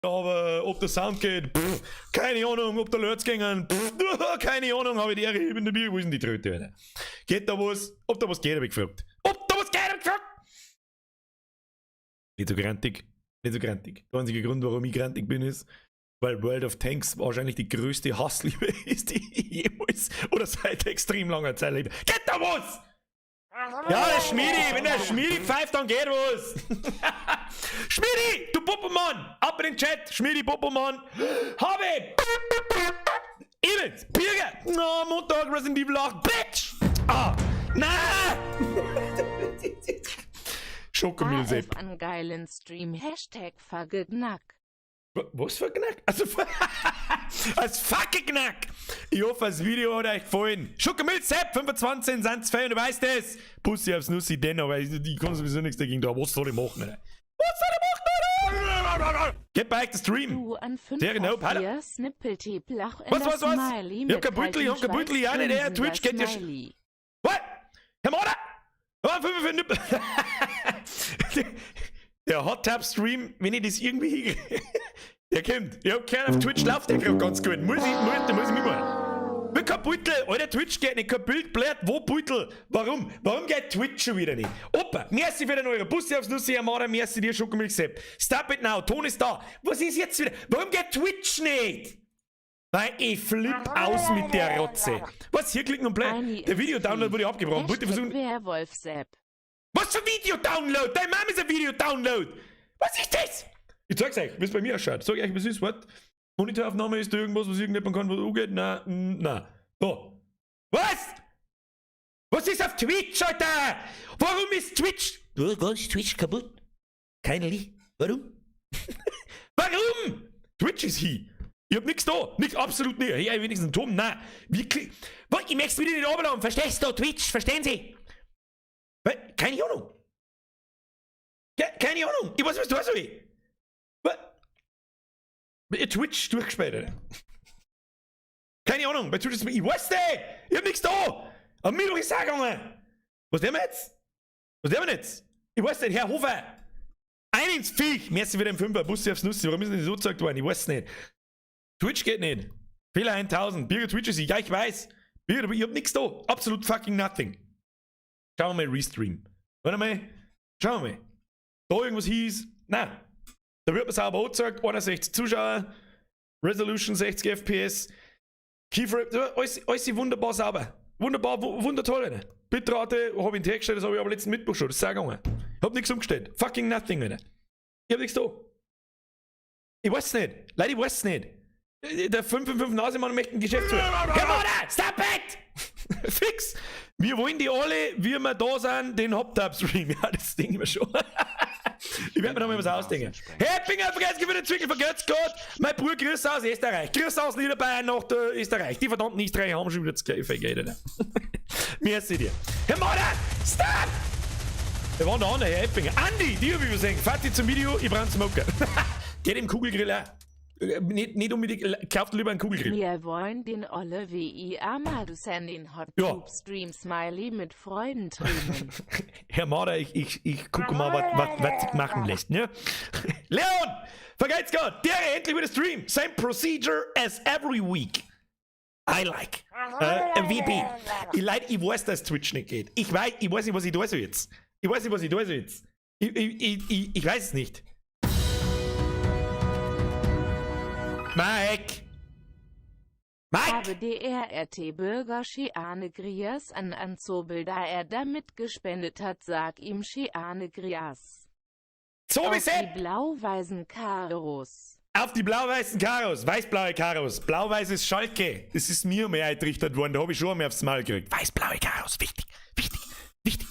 Aber ob der Sound geht, pff, keine Ahnung, ob da Leute gingen, pff, keine Ahnung, habe ich die Ehre, ich bin dabei, wo ist denn die Tröte, Alter? Geht da was? Ob da was geht, habe ich gefragt. Ob da was geht, habe ich gefragt! Nicht so grantig, nicht so grantig. Der einzige Grund, warum ich grantig bin, ist, weil World of Tanks wahrscheinlich die größte Hassliebe ist, die ich jemals oder seit extrem langer Zeit erlebe. Geht da was? Ja, der Schmiedi, wenn der Schmiedi pfeift, dann geht was. Schmiedi, du Puppenmann! Ab in den Chat, Schmiedi, Puppenmann. Habe! Evans, Birger! No, Montag, Resident Evil 8, Bitch! Ah, na! Schokomilsepp. AF an geilen Stream Hashtag Fagegnack. Was für Knack? Also, als fucking Knack! Ich hoffe, das Video hat euch gefallen. Schokomilsepp, 25 sind es und du weißt es. Pussy aufs Nussi, denn, aber ich kann sowieso nichts dagegen da. Was soll ich machen, Alter? Was soll ich machen, Alter? Geht bei euch der Stream. Du an 5 Sehr genau, Pader. 4 Snippelteplach in Was, das was, was? Smiley Ich hab kein Beutel, ich hab kein Beutel, ja nicht, der Twitch geht ja Smiley. Was? Herr Marder! Oh, 5 für Nippel. Der Hot Tub Stream, wenn ich das irgendwie hinkriege, der kommt. Ich hab gehört, auf Twitch läuft der gerade ganz gut. Muss ich, muss, da muss ich mitmachen. Wie kein Beutel, Alter, Twitch geht nicht, kein Bild blärt, wo Beutel? Warum? Warum geht Twitch schon wieder nicht? Opa, merci für den Euro. Bussi aufs Nussi, Amara, merci dir, Schokomilch Sepp. Stop it now, Ton ist da. Was ist jetzt wieder? Warum geht Twitch nicht? Weil ich flipp aus mit der Rotze. Was? Hier klicken und play. Eine Der Video-Download wurde abgebrochen. Bitte Hashtag versuchen. Werwolf Sepp. Was für Video-Download? Deine Mama ist ein Video-Download. Was ist das? Ich zeig's euch, wie es bei mir ausschaut. Sag ich euch, wie es ist. What? Monitoraufnahme ist da irgendwas, was irgendjemand kann, was angeht? Nein, nein. Da. Was? Was ist auf Twitch, Alter? Warum ist Twitch? Du, was ist Twitch kaputt? Kein Licht. Warum? Warum? Twitch ist hier. Ich hab nix da. Nix, absolut nicht. Hey, wenigstens einen Turm. Nein. Wirklich. Was? Ich möchte wieder nicht runterladen. Verstehst du? Twitch, verstehen Sie? Weil, keine Ahnung. Keine Ahnung. Ich weiß, was du soll. Was? Twitch durchgespielt, Alter. Keine Ahnung. Bei Twitch ist ich weiß nicht. Ich hab nix da. Am Mittwoch ist es auch gegangen. Was tun wir jetzt? Was tun wir jetzt? Ich weiß nicht, Herr Hofer. Ein ins Viech. Merci für den Fünfer. Bussi aufs Nussi. Warum ist denn das so gesagt worden? Ich weiß nicht. Twitch geht nicht. Fehler 1000. Birger Twitch ist ich. Ja, ich weiß. Birger, aber ich hab nix da. Absolut fucking nothing. Schauen wir mal Restream. Warte mal. Schauen wir mal. Da irgendwas hieß. Nein. Da wird mir sauber angezeigt. 61 Zuschauer. Resolution 60 FPS. Keyframe. Alles, alles wunderbar sauber. Wunderbar, wundertoll. Alter. Bitrate habe ich hergestellt, das habe ich aber letzten Mittwoch schon. Das ist auch gegangen. Ich hab nichts umgestellt. Fucking nothing, Alter. Ich hab nichts da. Ich weiß nicht. Leute, ich weiß nicht. Der 555 Nasemann möchte ein Geschäftsführer. Herr Mader, stop it! Fix! Wir wollen die alle, wie wir da sind, den Hot Tub Stream. Ja, das denke ich mir schon. Ich werde mir da mal was ausdenken. Herr vergesst für den Zwickel, vergesst Gott! Mein Bruder, grüß aus Österreich. Grüß aus Niederbayern nach der Österreich. Die verdammten Österreicher haben schon wieder das Geld, Alter. Merci dir. Herr Mader, stop! Wer war der andere, Herr Eppinger? Andi, die hab ich übersehen. Fahrt zum Video, ich brauch einen Smoker. Geht im Kugelgrill auch. Nicht, nicht unbedingt, kauft lieber einen Kugelgrill. Wir wollen den Olle WI Amadusen den Hot Ja. Tub Stream Smiley mit Freudentränen. Herr Mader, ich gucke mal, was sich machen lässt, ne? Leon! Vergeht's Gott! Der endlich wieder Stream! Same procedure as every week. I like. WB. Ich, leid, ich weiß, dass Twitch nicht geht. Ich weiß nicht, was ich da soll jetzt. Ich weiß nicht, was ich da soll jetzt. Ich weiß es nicht. Mike! Mike! Habe DRRT Bürger Scheane Grias an Anzobel, da er damit gespendet hat, sag ihm Scheane Grias. So Auf wie die blau-weißen Karos. Auf die blau-weißen Karos, weiß-blaue Karos, blau-weißes Schalke. Das ist mir mehr eingetrichtert worden, da habe ich schon mehr aufs Maul gekriegt. Weiß-blaue Karos, wichtig, wichtig, wichtig.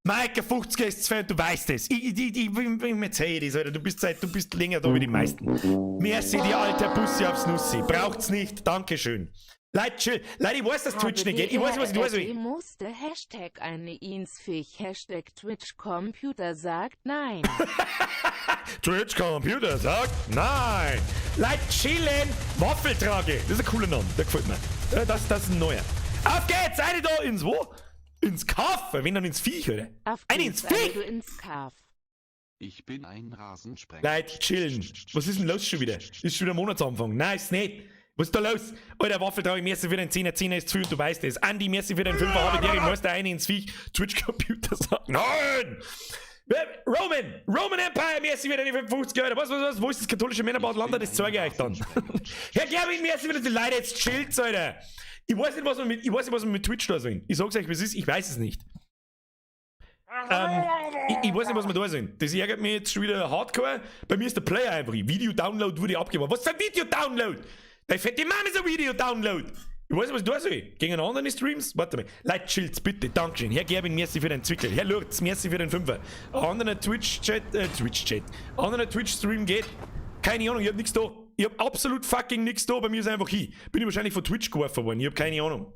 Mike, 50 ist Fan, du weißt es. Ich erzähl das, Alter. Du bist länger da wie die meisten. Merci, die alte Bussi aufs Nussi. Braucht's nicht, Dankeschön. Leute, chill. Leute, ich weiß, dass Twitch nicht geht. Ich weiß, was ich tun soll. Musste Hashtag eine Insfich Hashtag Twitch Computer sagt nein. Twitch Computer sagt nein. Leute, chillen. Waffeltrage. Das ist ein cooler Name. Der gefällt mir. Das ist ein neuer. Auf geht's! Eine da ins wo? Ins Kaff. Wenn dann ins Viech, oder? Auf Eine ins geht's, Viech! du ins Kaff. Ich bin ein Rasensprenger. Leute, chillen. Was ist denn los schon wieder? Ist schon wieder Monatsanfang? Nein, ist nicht. Was ist da los? Alter, Waffeltrag, merci für den 10er, 10er ist zu viel und du weißt es. Andi, merci für den 5er, habe dir, ich muss da eine ins Viech. Twitch-Computer sagt, nein! Roman! Roman Empire, merci für deine 55, Alter. Was, was, was? Wo ist das katholische Männerbad Landa? Das zeige ich euch dann. Herr Gerwin, merci für die Leute, jetzt chillt, Alter. Ich weiß nicht, was man mit Twitch da sollen. Ich sag's euch, wie es ist, ich weiß es nicht. Ich weiß nicht, was wir da sind. Das ärgert mich jetzt schon wieder hardcore. Bei mir ist der Player einfach. Video-Download wurde abgemacht. Was für ein Video-Download? Der fette Mann ist ein Video-Download. Ich weiß nicht, was ich da soll. Gegen andere Streams? Warte mal. Leute, chillt's bitte. Dankeschön. Herr Gerwin, merci für den Zwickel. Herr Lurz, merci für den Fünfer. Ein anderer Twitch-Chat. Ein anderer Twitch-Stream geht. Keine Ahnung, ich hab nichts da. Ich hab absolut fucking nichts da. Bei mir ist einfach hin. Bin ich wahrscheinlich von Twitch geworfen worden. Ich hab keine Ahnung.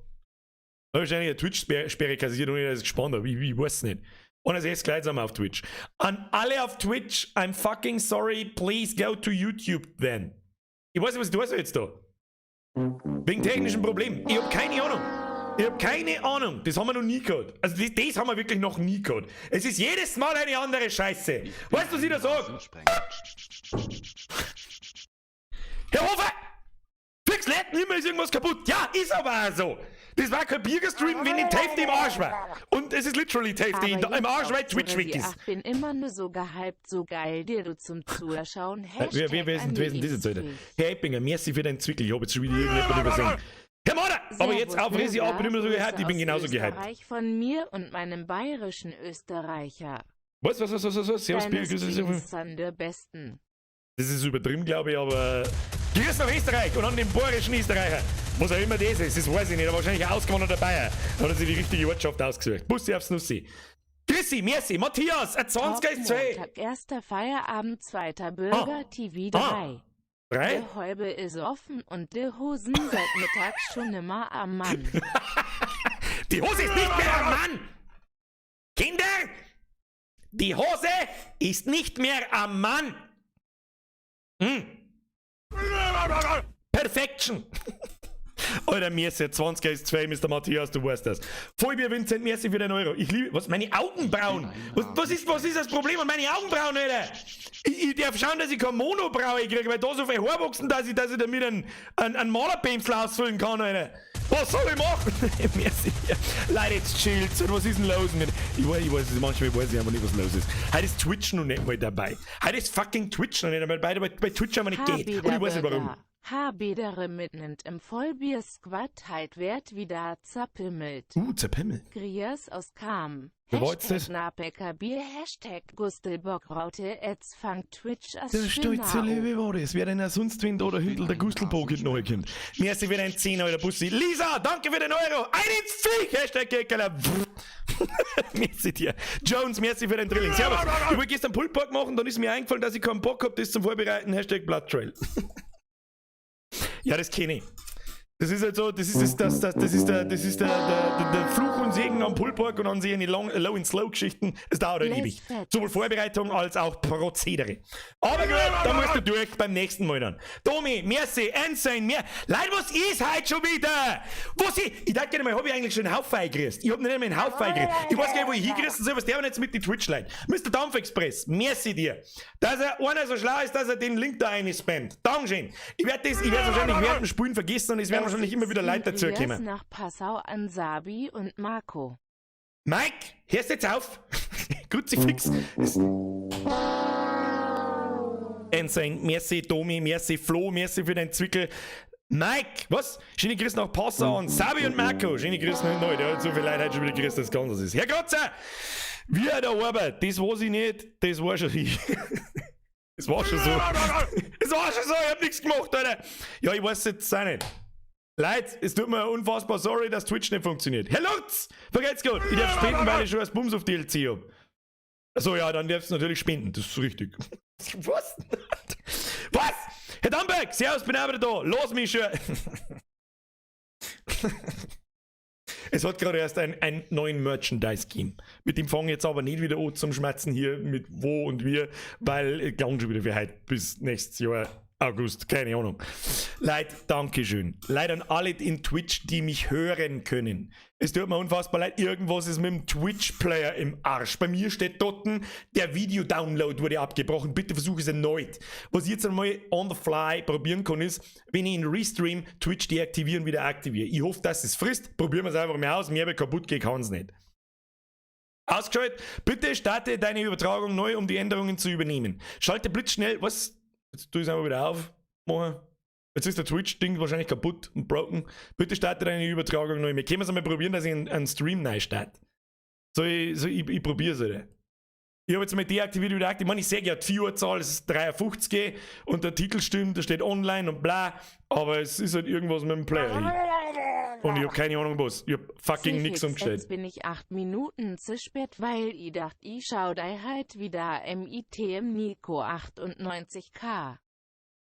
Hab wahrscheinlich eine Twitch-Sperre kassiert und ich das gespannt habe. Ich weiß nicht. Und als erstes gleich auf Twitch. An alle auf Twitch, I'm fucking sorry, please go to YouTube then. Ich weiß nicht, was ich tun soll jetzt da. Wegen technischen Problemen. Ich hab keine Ahnung. Ich hab keine Ahnung. Das haben wir noch nie gehabt. Also das haben wir wirklich noch nie gehabt. Es ist jedes Mal eine andere Scheiße. Weißt du, was ich da sag? Herr Hofer! Fix nicht, nimmer ist irgendwas kaputt. Ja, ist aber auch so. Das war kein Biergestream, wenn die Hälfte im Arsch war. Und es ist literally die Hälfte im Arsch, weil Twitch weg ist. Ich bin immer nur so gehypt, so geil dir du zum Zuschauen. Wer ist denn das jetzt, Alter? Herr Eppinger, merci für deinen Zwickel. Ich hab jetzt schon wieder irgendjemand übersehen. Herr Moder! Aber jetzt auf Resi ab, bin immer so gehypt. Ich bin genauso gehypt. Von mir und meinem bayerischen Österreicher. Was, was, was, was, was, was? Servus, Bier, Grüße. Sind der Besten. Das ist übertrieben, glaube ich, aber... Grüß nach Österreich und an den bayerischen Österreicher. Was auch immer das ist, das weiß ich nicht, aber wahrscheinlich ein ausgewanderter Bayer. Da hat er sich die richtige Ortschaft ausgesucht. Bussi aufs Nussi. Grüßi, merci, Matthias, ein 20 ist 2. Montag, erster Feierabend, zweiter Bürger, ah. TV 3. Ah. Drei? Der Häube ist offen und die Hosen seit Mittag schon immer am Mann. Die Hose ist nicht mehr am Mann! Kinder! Die Hose ist nicht mehr am Mann! Hm. Perfection! Alter, merci, 20 ist 2, Mr. Matthias, du weißt das. Vollbier Vincent, merci für den Euro. Ich liebe, was, meine Augenbrauen? Was ist das Problem an meine Augenbrauen, Alter? Ich darf schauen, dass ich keine Monobraue kriege, weil da so viel Haar wachsen, dass ich damit einen Malerpinsel ausfüllen kann, Alter. Was soll ich machen? Merci. Leute, jetzt chillt. Was ist denn los mit? Ich weiß es, manchmal weiß ich einfach nicht, was los ist. Heute ist Twitch noch nicht mal dabei. Heute ist fucking Twitch noch nicht einmal dabei, weil bei Twitch einfach nicht geht. Und ich weiß nicht, warum. Habedere mitnimmt im Vollbier-Squad halt Wert wieder zerpimmelt. Zerpimmelt. Grias aus Kam. Wer war jetzt Hashtag das? Napecker Bier, Hashtag Gustelbock Raute Ads fangt Twitch as Der stolze Löwe war das. Wer denn auch sonst wenn da der Hündel der Gustelbock hinten kommt. Merci für den 10 Euro, Bussi. Lisa, danke für den Euro. Ein ins Viech. #Keckerler. Merci dir. Jones, merci für den Drilling. Servus. Ich wollte gestern Pulled machen, dann ist mir eingefallen, dass ich keinen Bock hab, das zum Vorbereiten. #Bloodtrail. Ja, das kenne ich. Das ist halt so, das ist das, das, das, das ist der, das ist der, der, der, der Fluch und Segen am Pulled Pork und an sich eine Long, Low and Slow Geschichten. Es dauert halt ewig. Sowohl Vorbereitung als auch Prozedere. Aber gut, da musst du durch beim nächsten Mal dann. Domi, merci, Ensign, mehr. Leute, was ist heute schon wieder? Was ich? Ich dachte gerne mal, hab ich eigentlich schon einen Haufen eingerissen? Ich hab nicht einmal einen Haufen eingerissen. Ich weiß gar nicht, wo ich hingerissen soll, was der jetzt mit den Twitch-Leuten. Mr. Dampf Express, merci dir. Dass er einer so schlau ist, dass er den Link da reinspammt. Dankeschön. Ich werde wahrscheinlich während dem Spielen vergessen und es werden wahrscheinlich immer wieder Leute dazukommen. Nach Passau an Sabi und Marco. Mike, hörst jetzt auf? Kruzifix. Ensign, merci Domi, merci Flo, merci für den Zwickel. Mike, was? Schöne Grüße nach Passau und Sabi und Marco. Schöne Grüße nach neu. Der hat so viel Leute heute schon wieder grüßt, dass es ganz ist. Herr Grotzer, wie er da arbeitet, das weiß ich nicht, das war schon ich. Das war schon so. Das war schon so, ich hab nichts gemacht, Alter. Ja, ich weiß jetzt auch nicht. Leute, es tut mir unfassbar sorry, dass Twitch nicht funktioniert. Herr Lutz, vergeht's gut. Ich darf spenden, weil ich schon als Bums auf DLC hab. Achso, ja, dann darfst du natürlich spenden, das ist richtig. Was? Was? Herr Damberg, servus, bin auch wieder da. Lass mich schon. Es hat gerade erst einen neuen Merchandise gegeben. Mit dem fange ich jetzt aber nicht wieder an zum Schmerzen hier mit wo und wie, weil ich glaube schon wieder für heute bis nächstes Jahr. August, keine Ahnung. Leute, Dankeschön. Leute an alle in Twitch, die mich hören können. Es tut mir unfassbar leid, irgendwas ist mit dem Twitch-Player im Arsch. Bei mir steht dort, der Video-Download wurde abgebrochen. Bitte versuche es erneut. Was ich jetzt einmal on the fly probieren kann, ist, wenn ich in Restream Twitch deaktivieren, wieder aktiviere. Ich hoffe, dass es frisst. Probieren wir es einfach mal aus. Mehr kaputt geht kann es nicht. Ausgeschaltet. Bitte starte deine Übertragung neu, um die Änderungen zu übernehmen. Schalte blitzschnell. Was? Jetzt tue ich es einfach wieder auf. Machen. Jetzt ist der Twitch-Ding wahrscheinlich kaputt und broken. Bitte starte deine Übertragung neu. Wir können es einmal probieren, dass ich einen Stream neu starte. So, ich probiere es, oder? Ich habe jetzt mal deaktiviert, wieder aktiviert. Ich meine, ich sehe ja die Viewerzahl, es ist 53 und der Titel stimmt, da steht online und bla, aber es ist halt irgendwas mit dem Player. Und ich habe keine Ahnung, was. Ich habe fucking nix umgestellt. Jetzt bin ich 8 Minuten zu spät, weil i dacht, i schau dei heit wieder mitm Nico 98k.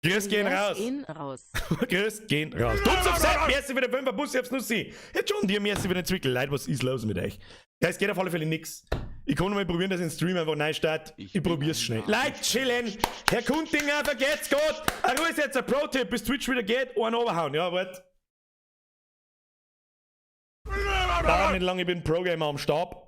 Grüß gehen raus. Gehen raus. Grüß gehen raus. Tut's auf Seite, merci für den 5er Bus, ich hab's Nussi. Jetzt schon dir, merci für den Zwickel. Leute, was ist los mit euch? Ja, es geht auf alle Fälle nix. Ich kann noch mal probieren, dass ich den Stream einfach neu starte. Ich probier's schnell. Leute, chillen. Herr Kuntinger, vergeht's gut. Ruhe ist jetzt ein Pro-Tipp, bis Twitch wieder geht, einen overhauen. Ja, warte. Dauert nicht lange, ich bin Pro-Gamer am Stab.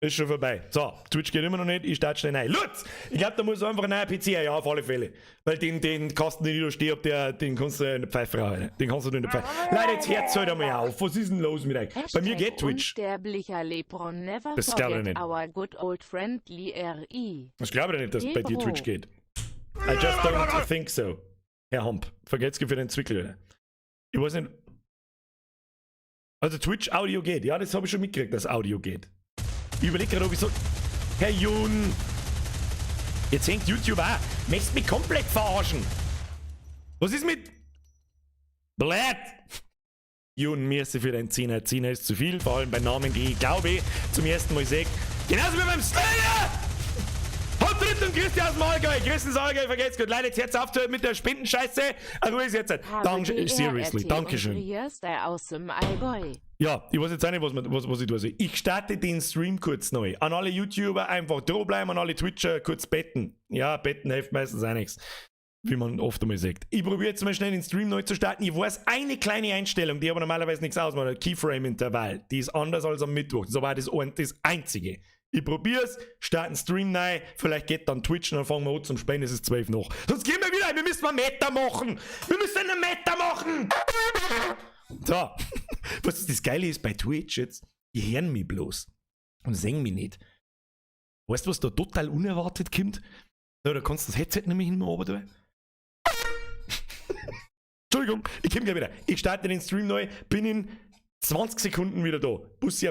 Ist schon vorbei. So, Twitch geht immer noch nicht, ich starte schnell rein. Lutz! Ich glaube, da muss einfach ein neuer PC her, ja, auf alle Fälle. Weil den Kasten, den ich da stehe, den kannst du in der Pfeife rauchen. Den kannst du in der Pfeife. Leute, jetzt hört's halt einmal auf. Was ist denn los mit euch? Bei mir geht Twitch. Unsterblicher Lebron, never Das glaub ich forget nicht. Our good old friendly RI. Das glaube ich nicht, dass bei dir Bro. Twitch geht. I just don't think so. Herr Hump, vergesst für den Zwickel wieder. Ich weiß nicht. Also Twitch Audio geht. Ja, das habe ich schon mitgekriegt, dass Audio geht. Ich überlege gerade, ob ich so. Herr Jun! Jetzt hängt YouTube auch. Möchtest mich komplett verarschen? Was ist mit. Blöd! Jun, merci für dein Zehner. Zehner ist zu viel, vor allem bei Namen, die ich, glaube, zum ersten Mal sehe. Genauso wie beim Slayer! Haut dritt und grüß dich aus dem Allgäu. Grüß ins Allgäu, vergesst gut. Leute, jetzt hört's auf mit der Spendenscheiße. Ruhe ist jetzt. Danke, seriously, Dankeschön. Grüß dich aus dem Allgäu. Ja, ich weiß jetzt auch nicht, was ich tue. Ich starte den Stream kurz neu. An alle YouTuber einfach dranbleiben, an alle Twitcher kurz betten. Ja, betten hilft meistens auch nichts. Wie man oft einmal sagt. Ich probiere jetzt mal schnell den Stream neu zu starten. Ich weiß, eine kleine Einstellung, die aber normalerweise nichts ausmacht. Keyframe-Intervall. Die ist anders als am Mittwoch. Das ist aber auch das Einzige. Ich probier's, starte einen Stream neu, vielleicht geht dann Twitch und dann fangen wir an zum Spielen, es ist 12 noch. Sonst gehen wir wieder, wir müssen mal Meta machen! Wir müssen eine Meta machen! So, was das Geile ist bei Twitch jetzt, die hören mich bloß und sehen mich nicht. Weißt du, was da total unerwartet kommt? So, da kannst du das Headset nämlich hin oben tun. Entschuldigung, ich komme gleich wieder. Ich starte den Stream neu, bin in 20 Sekunden wieder da. Bussi.